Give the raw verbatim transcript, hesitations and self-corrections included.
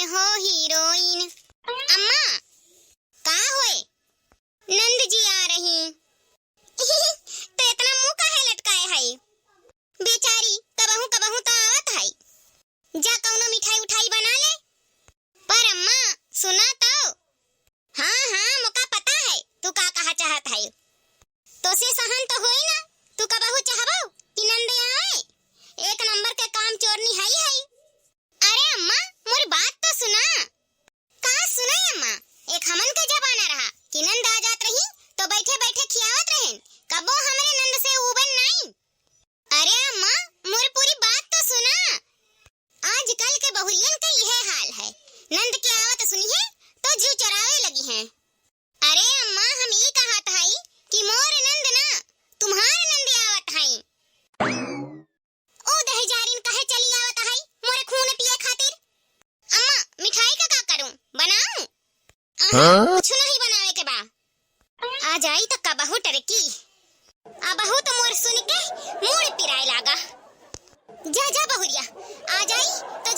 हो हीरोइन। अम्मा, का होए? नंद जी आ रही। तो इतना मुंह काहे लटकाए है? बेचारी कबहू कबहू तो आवत है। जा कौनो मिठाई उठाई बना ले। पर अम्मा, सुना तो। हाँ, हाँ, मोका पता है तू का कहा चाहत है। तोसे सहन तो होई ना, तू कबहू चाहबो कि नंद आए? एक नंबर के काम चोरनी हई है। अरे अम्मा, मोर बात तो सुना। का सुनाई अम्मा, एक हमन के जमाना रहा कि नंद आ जात रही तो बैठे बैठे खियावत रहेन, कबो हमरे नंद से उबन नाई। अरे अम्मा, मोर पूरी बात तो सुना। आजकल के बहुरियन के इहे हाल है, नंद के आवत सुनिहे तो जीव चोरावे लगिहे। अरे अम्मा, हम ई कहत हई कि मोर नंद ना, तुम्हार नंद आवत हई। ओ दहेजारिन कहे चली आवत हई मोरे खून पिए खातिर। अम्मा, मिठाई का का करूं, बनाऊं? अहाँ, हाँ? कुछ नहीं बनावे के बा। आ जाई त कबहू टरकी। अबहू तो मोर सुन के मूड़ पिराए लागा। जा, जा बहुरिया, आ जाई त